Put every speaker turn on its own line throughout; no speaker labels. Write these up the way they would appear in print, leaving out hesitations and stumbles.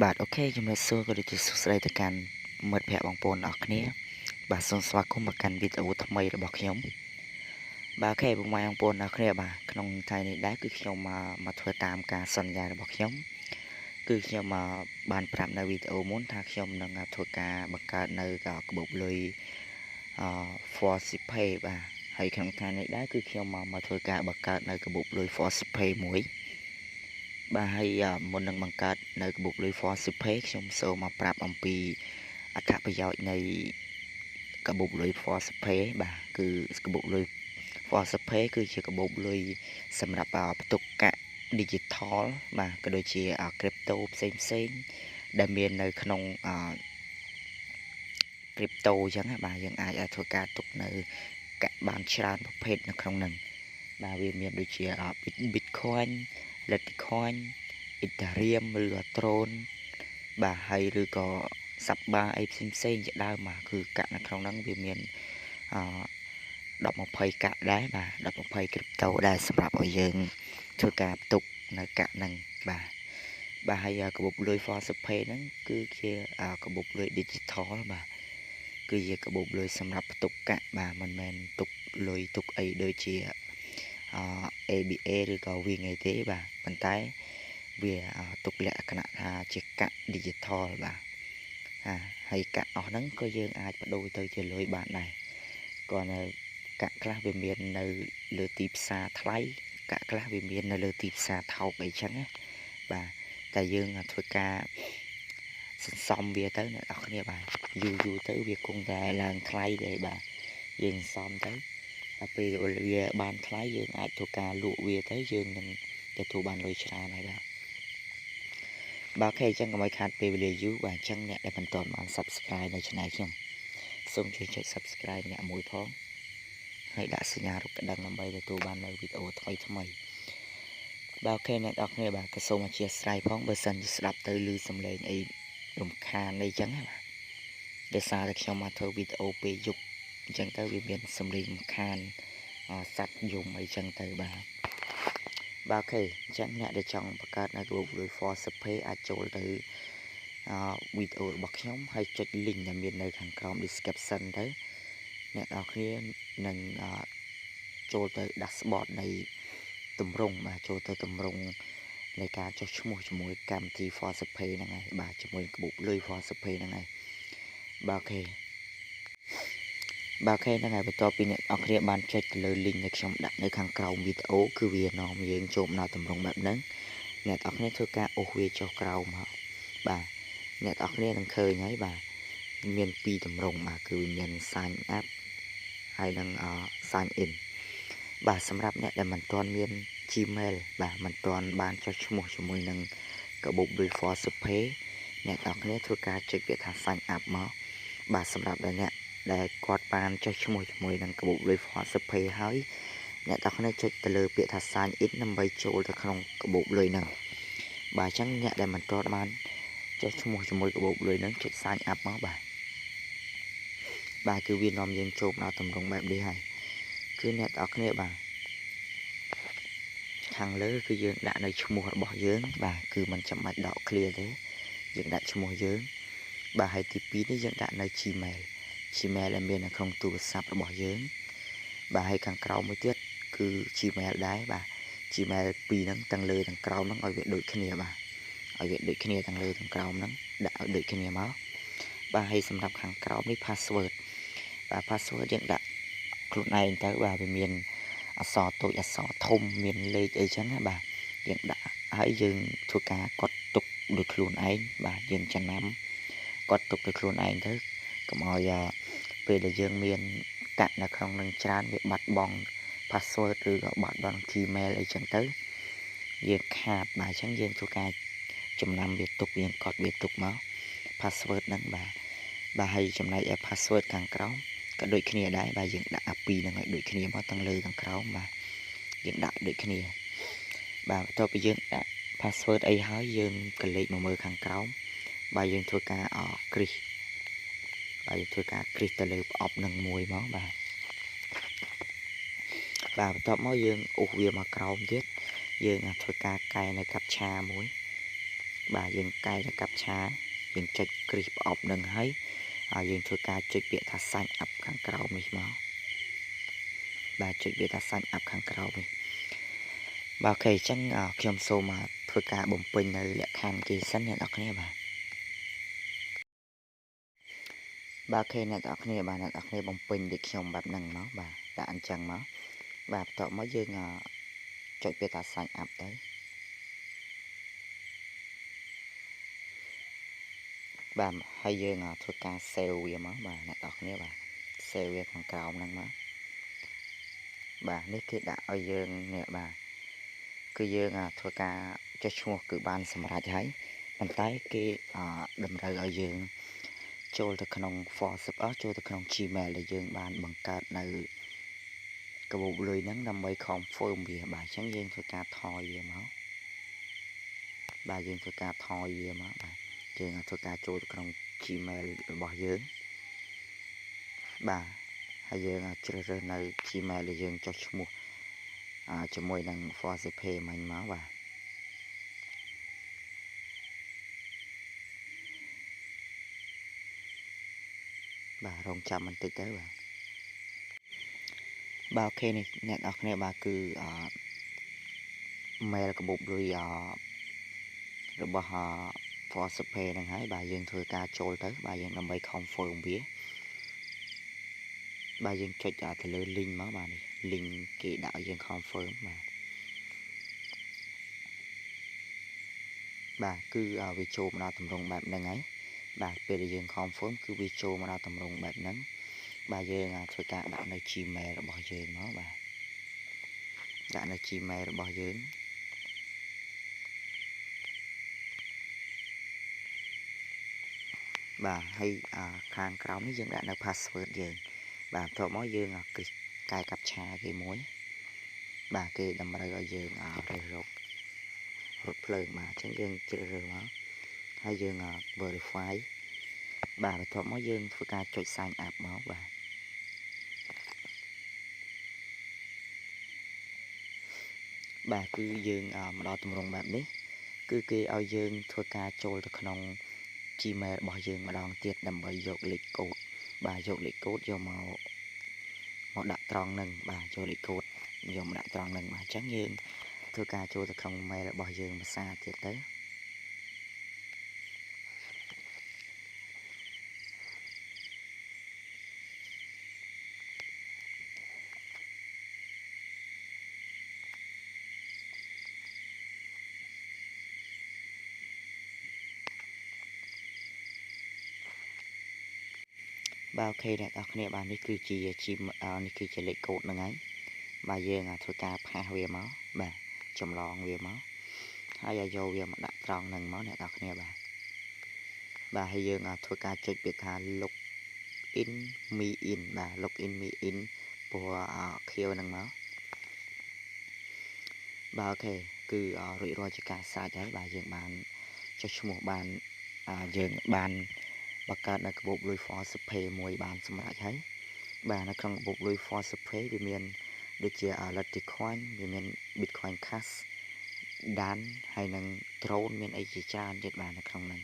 បាទ OK ជំរាបសួរក៏ដូចជាសួស្តីទៅកាន់មិត្តភ័ក្តិបងប្អូនអរគ្នាបាទសូមស្វាគមន៍មកកាន់វីដេអូថ្មីរបស់ខ្ញុំបាទ OK ពុកម៉ែបងប្អូនអរគ្នាបាទក្នុងថ្ងៃនេះដែរគឺខ្ញុំមកធ្វើតាមការសន្យារបស់ខ្ញុំគឺខ្ញុំបានប្រាប់នៅវីដេអូមុនថាខ្ញុំនឹងធ្វើការបង្កើតនៅកាបូបលុយអ FaucetPay បាទហើយក្នុងថ្ងៃនេះដែរគឺខ្ញុំមកធ្វើការបង្កើតនៅកាបូបលុយ FaucetPay មួយបាទហើយមុននឹងបង្កើតនៅកាបូបលុយ FaucetPay ខ្ញុំសូមមកប្រាប់អំពីអត្ថប្រយោជន៍នៃកាបូបលុយ FaucetPay បាទគឺកាបូបលុយ FaucetPay គឺជាកាបូបលុយសម្រាប់ផ្ទុកកាក់ digital បាទក៏ដូចជា crypto ផ្សេងផ្សេងដែលមាននៅក្នុង crypto អញ្ចឹងបាទយើងអាចធ្វើការទុកនៅកាក់បានច្រើនប្រភេទនៅក្នុងហ្នឹងបាទវាមានដូចជា Bitcoin, Litecoin, Ethereum ឬក៏ Tron បាទហើយឬក៏ Saba អីផ្សេងផ្សេងជាដើមបាទគឺកាក់នៅក្នុងហ្នឹងវាមានអ10 20កាក់ដែរបាទ10 20 crypto ដែរសម្រាប់ឲ្យយើងធ្វើការផ្ទុកនៅកាក់ហ្នឹងបាទបាទហើយកាបូបលុយ FaucetPay ហ្នឹងគឺជាកាបូបលុយ digital បាទគឺជាកាបូបលុយសម្រាប់ផ្ទុកកាក់បាទមិនមែនទុកលុយទុកអីដូចជា ABA ឬក៏ Wing អីទេបាទប៉ុន្តែវាទុកលក្ខណៈថាជាកាក់ digital បាទអាហើយកាក់អស់ហ្នឹងក៏យើងអាចបដូរទៅជាលុយបានដែរគ្រាន់តែកាក់ខ្លះវាមាននៅលើទីផ្សារថ្លៃកាក់ខ្លះវាមាននៅលើទីផ្សារថោកអីចឹងណាបាទតែយើងធ្វើការសន្សំវាទៅអ្នកនរគ្នាបាទយូរយូរទៅវាគង់តែឡើងថ្លៃទេបាទយើងសន្សំទៅដល់ពេលវាបានថ្លៃយើងអាចធ្វើការលក់វាទៅយើងនឹងទទួលបានលុយច្រើនហើយបាទបាទ OK អញ្ចឹងកុំឲ្យខាតពេលវេលាយូរបាទអញ្ចឹងអ្នកដែលមិនទាន់បាន Subscribe នៅ Channel ខ្ញុំសូមជួយចុច Subscribe ម្នាក់មួយផងហើយដាក់សញ្ញារូបកណ្ដឹងដើម្បីទទួលបាននៅវីដេអូថ្មីថ្មីបាទ OK អ្នកនរគ្នាបាទក៏សូមអធ្យាស្រ័យផងបើសិនជាស្ដាប់ទៅឮសំឡេងអីរំខានអីចឹងណាបាទដោយសារតែខ្ញុំមកធ្វើវីដេអូពេលយប់អញ្ចឹងទៅវាមានសំឡេងរំខានសត្វយំអីចឹងទៅបាទបាទ OK អញ្ចឹងអ្នកដែលចង់បង្កើតនៅ group លុយ FaucetPay អាចចូលទៅវីដេអូរបស់ខ្ញុំហើយចុច link ដែលមាននៅខាងក្រោម description ទៅអ្នកនរគ្នានឹងចូលទៅ dashboard នៃទម្រង់បាទចូលទៅទម្រង់នៃការចុះឈ្មោះជាមួយកម្មវិធី FaucetPay ហ្នឹងហើយបាទជាមួយកាបូបលុយ FaucetPay ហ្នឹងហើយបាទ OK បាទ OK ហ្នឹងហើយបន្ទាប់ពីអ្នកនរគ្នាបានចុចទៅលើ link ដែលខ្ញុំដាក់នៅខាងក្រោមវីដេអូគឺវានាំយើងចូលមកដល់ទម្រង់បែបហ្នឹងអ្នកនរគ្នាធ្វើការអូសវាចុះក្រោមមកបាទអ្នកនរគ្នានឹងឃើញហើយបាទមានពីរទម្រង់បាទគឺវាមាន sign up ហើយនឹង sign in បាទសម្រាប់អ្នកដែលមិនទាន់មាន Gmail បាទមិនទាន់បានចុះឈ្មោះជាមួយនឹងកាបូបលុយ FaucetPay អ្នកនរគ្នាធ្វើការចុចពាក្យថា sign up មកបាទសម្រាប់ដែលអ្នកដែលគាត់បានចុះឈ្មោះជាមួយនឹងកាបូបលុយ FaucetPay ហើយអ្នកទាំងគ្នាចុចទៅលើពាក្យថា sign in ដើម្បីចូលទៅក្នុងកាបូបលុយហ្នឹងបាទអញ្ចឹងអ្នកដែលមិនទាន់បានចុះឈ្មោះជាមួយកាបូបលុយហ្នឹងចុច sign up មកបាទបាទគឺវានាំយើងចូលដល់ទម្រង់បែបនេះហើយគឺអ្នកទាំងគ្នាបាទខាងលើគឺយើងដាក់នៅឈ្មោះរបស់យើងបាទគឺមិនចាំបាច់ដក clear ទេយើងដាក់ឈ្មោះយើងបាទហើយទី2នេះយើងដាក់នៅ Gmail Gmail ដែលមាននៅក្នុងទូរស័ព្ទរបស់យើងបាទហើយខាងក្រោមមួយទៀតគឺ Gmail ដែរបាទ Gmail ពីរហ្នឹងទាំងលើទាំងក្រោមហ្នឹងឲ្យវាដូចគ្នាបាទឲ្យវាដូចគ្នាទាំងលើទាំងក្រោមហ្នឹងដាក់ឲ្យដូចគ្នាមកបាទហើយសម្រាប់ខាងក្រោមនេះ password បាទ password យើងដាក់ខ្លួនឯងទៅបាទវាមានអក្សរតូចអក្សរធំមានលេខអីចឹងណាបាទយើងដាក់ហើយយើងធ្វើការកត់ទុកដោយខ្លួនឯងបាទយើងចំណាំកត់ទុកដោយខ្លួនឯងទៅកុំឲ្យពេលដែលយើងមានកាក់នៅក្នុងនឹងច្រើនវាបាត់បង់ password ឬក៏បាត់បង់ Gmail អីចឹងទៅយើងខាតបាទអញ្ចឹងយើងធ្វើការចំណាំវាទុកយើងកត់វាទុកមក password ហ្នឹងបាទបាទហើយចំណែកឯ password ខាងក្រោមក៏ដូចគ្នាដែរបាទយើងដាក់អាពីរហ្នឹងឲ្យដូចគ្នាមកទាំងលើទាំងក្រោមបាទយើងដាក់ដូចគ្នាបាទបន្ទាប់ពីយើងដាក់ password អីហើយយើងក៏លេខមកមើលខាងក្រោមបាទយើងធ្វើការអគ្រីសបាទយើងធ្វើការគ្រីសទៅលើប្រអប់នឹងមួយមកបាទបាទបន្ទាប់មកយើងអូសវាមកក្រោមទៀតយើងធ្វើការកែនៅcaptcha មួយ បាទយើងកែទៅកាប់ឆាយើងចុចគ្រីសប្រអប់នឹងហើយហើយយើងធ្វើការចុចពាក្យថា sign up ខាងក្រោមនេះមកបាទចុចពាក្យថា sign up ខាងក្រោមនេះបាទ OK អញ្ចឹងខ្ញុំសូមធ្វើការបំពេញនៅលក្ខខណ្ឌគេសិនអ្នកនរគ្នាបាទបាទ OK អ្នកនរគ្នាបាទអ្នកនរគ្នាបំពេញដូចខ្ញុំបែបហ្នឹងមកបាទដាក់អញ្ចឹងមកបាទបន្ទាប់មកយើងចុចពាក្យថា sign up ទៅបាទហើយយើងធ្វើការ save វាមកបាទអ្នកនរគ្នាបាទ save វាខាងក្រោមហ្នឹងមកបាទនេះគេដាក់ឲ្យយើងនេះបាទគឺយើងធ្វើការចុះឈ្មោះគឺបានសម្រេចហើយប៉ុន្តែគេតម្រូវឲ្យយើងចូលទៅក្នុង FaucetPay ចូលទៅក្នុង Gmail ដែលយើងបានបង្កើតនៅកាបូបលុយហ្នឹងដើម្បី confirm វាបាទអញ្ចឹងយើងធ្វើការថយវាមកបាទយើងធ្វើការថយវាមកបាទយើងធ្វើការចូលទៅក្នុង Gmail របស់យើងបាទហើយយើងជ្រើសរើសនៅ Gmail ដែលយើងចុះឈ្មោះជាមួយនឹង FaucetPay មិញមកបាទបាទរងចាំបន្តិចទៅបាទបាទ OK នេះអ្នកនរគ្នាបាទគឺmail កាបូបលុយរបស់ FaucetPay ហ្នឹងហើយបាទយើងធ្វើការចូលទៅបាទយើងដើម្បី confirm វាបាទយើងចុចទៅលើ link មកបាទនេះ link គេដាក់ឲ្យយើង confirm បាទបាទគឺវាចូលមកដល់ទម្រង់បែបហ្នឹងហើយបាទពេលដែលយើង confirm គឺវាចូលមកដល់ទម្រង់បែបហ្នឹងបាទយើងធ្វើការដាក់នៅ Gmail របស់យើងមកបាទដាក់នៅ Gmail របស់យើងបាទហើយខាងក្រោមនេះយើងដាក់នៅ password យើងបាទបន្ទាប់មកយើងគ្រីសកែកាប់ឆាគេមួយបាទគេតម្រូវឲ្យយើងរើសរករថភ្លើងបាទអញ្ចឹងយើងជ្រើសរើសមកហើយយើង verify បាទបន្ទាប់មកយើងធ្វើការចុច sign up មកបាទបាទគឺយើងមកដល់ទម្រង់បែបនេះគឺគេឲ្យយើងធ្វើការចូលទៅក្នុង Gmail របស់យើងម្ដងទៀតដើម្បីយកលេខកូដបាទយកលេខកូដយកមកដាក់ត្រង់នឹងបាទយកលេខកូដយកមកដាក់ត្រង់នឹងបាទអញ្ចឹងយើងធ្វើការចូលទៅក្នុង mail របស់យើងភាសាទៀតទៅបាទ OK អ្នកនរគ្នាបាទនេះគឺជានេះគឺជាលេខកូដហ្នឹងហើយបាទយើងធ្វើការ paste វាមកបាទចម្លងវាមកហើយឲ្យយកវាមកដាក់ត្រង់ហ្នឹងមកអ្នកនរគ្នាបាទបាទហើយយើងធ្វើការចុចពាក្យថា log in me in បាទ log in me in ពណ៌ខៀវហ្នឹងមកបាទ OK គឺរួចរាល់ជាការស្រេចហើយបាទយើងបានចុះឈ្មោះបានយើងបានបង្កើតនៅកាបូបលុយ FaucetPay មួយបានសម្រេចហើយបាទនៅក្នុងកាបូបលុយ FaucetPay វាមានដូចជា Litecoin វាមាន Bitcoin Cash Dan ហើយនឹង Tron មានអីជាច្រើនទៀតបាទនៅក្នុងហ្នឹង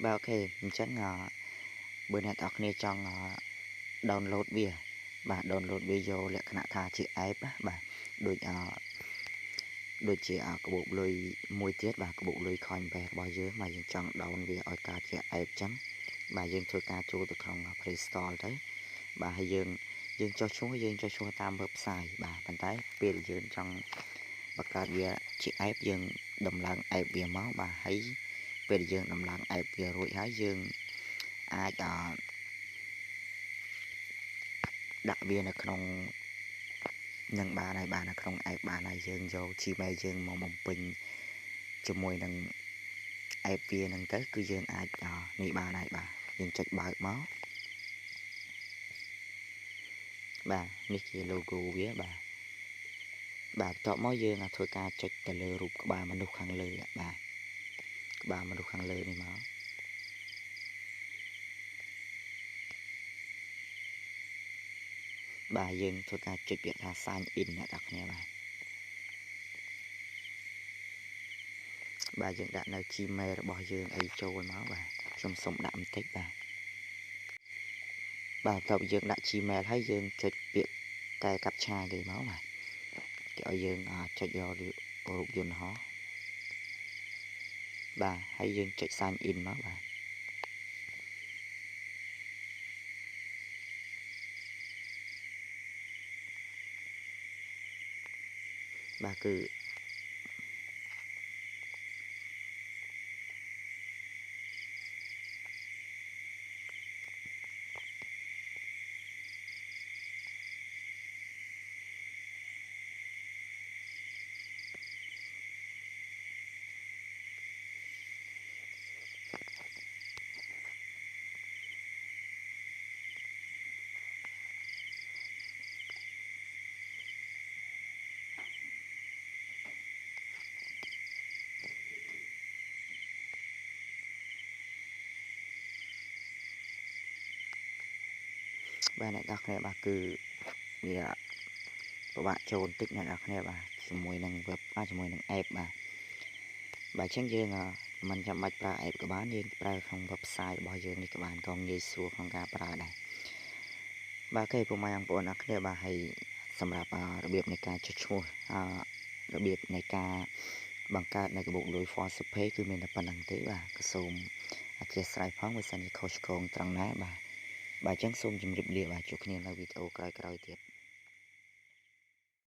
បាទ OK អញ្ចឹងបើអ្នកទាំងអស់គ្នាចង់ download វាបាទ download វាយកលក្ខណៈថាជា app បាទដូចជាកាបូបលុយមួយទៀតបាទកាបូបលុយ Coinbase របស់យើងបាទយើងចង់ down វាឲ្យកើតជា app ចឹងបាទយើងធ្វើការចូលទៅក្នុង Play Store ទៅបាទហើយយើងចុះឈ្មោះយើងចុះឈ្មោះតាម website បាទប៉ុន្តែពេលយើងចង់បង្កើតវាជា app យើងដំឡើង app វាមកបាទហើយពេលយើងដំឡើង app វារួចហើយយើងអាចដាក់វានៅក្នុងនឹងបានហើយបាទនៅក្នុង app បានហើយយើងយក Gmail យើងមកបំពេញជាមួយនឹង app វាហ្នឹងទៅគឺយើងអាចនេះបានហើយបាទយើងចុចបើកមកបាទនេះជា logo វាបាទបាទបន្ទាប់មកយើងធ្វើការចុចទៅលើរូបក្បាលមនុស្សខាងលើបាទក្បាលមនុស្សខាងលើនេះមក បាទយើងធ្វើការចុចពាក្យថា sign in អ្នកនរគ្នាបាទបាទយើងដាក់នៅ Gmail របស់យើងអីចូលមកបាទខ្ញុំសូមដាក់បន្តិចបាទបាទបន្ទាប់យើងដាក់ Gmail ហើយយើងចុចពាក្យកែកាប់ឆាគេមកបាទគេឲ្យយើងចុចយករូបយន្តហោះបាទហើយយើងចុច sign in មកបាទបាទគឺបាទអ្នកនរគ្នាបាទគឺវាពិបាកចូលបន្តិចអ្នកនរគ្នាបាទជាមួយនឹង web ជាមួយនឹង app បាទបាទអញ្ចឹងយើងមិនចាំបាច់ប្រើ app ក៏បានយើងប្រើក្នុង website របស់យើងនេះក៏បានក៏ងាយស្រួលក្នុងការប្រើដែរបាទគេពុកម៉ែបងប្អូនអរគ្នាបាទហើយសម្រាប់របៀបនៃការចុះឈ្មោះរបៀបនៃការបង្កើតនៅកាបូបលុយ FaucetPay គឺមានតែប៉ុណ្្នឹងទេបាទក៏សូមអធិស្ឋានផងបើសិនជាខុសឆ្គងត្រង់ណាបាទបាទអញ្ចឹងសូមជម្រាបលាបាទជួបគ្នានៅវីដេអូក្រោយៗទៀត។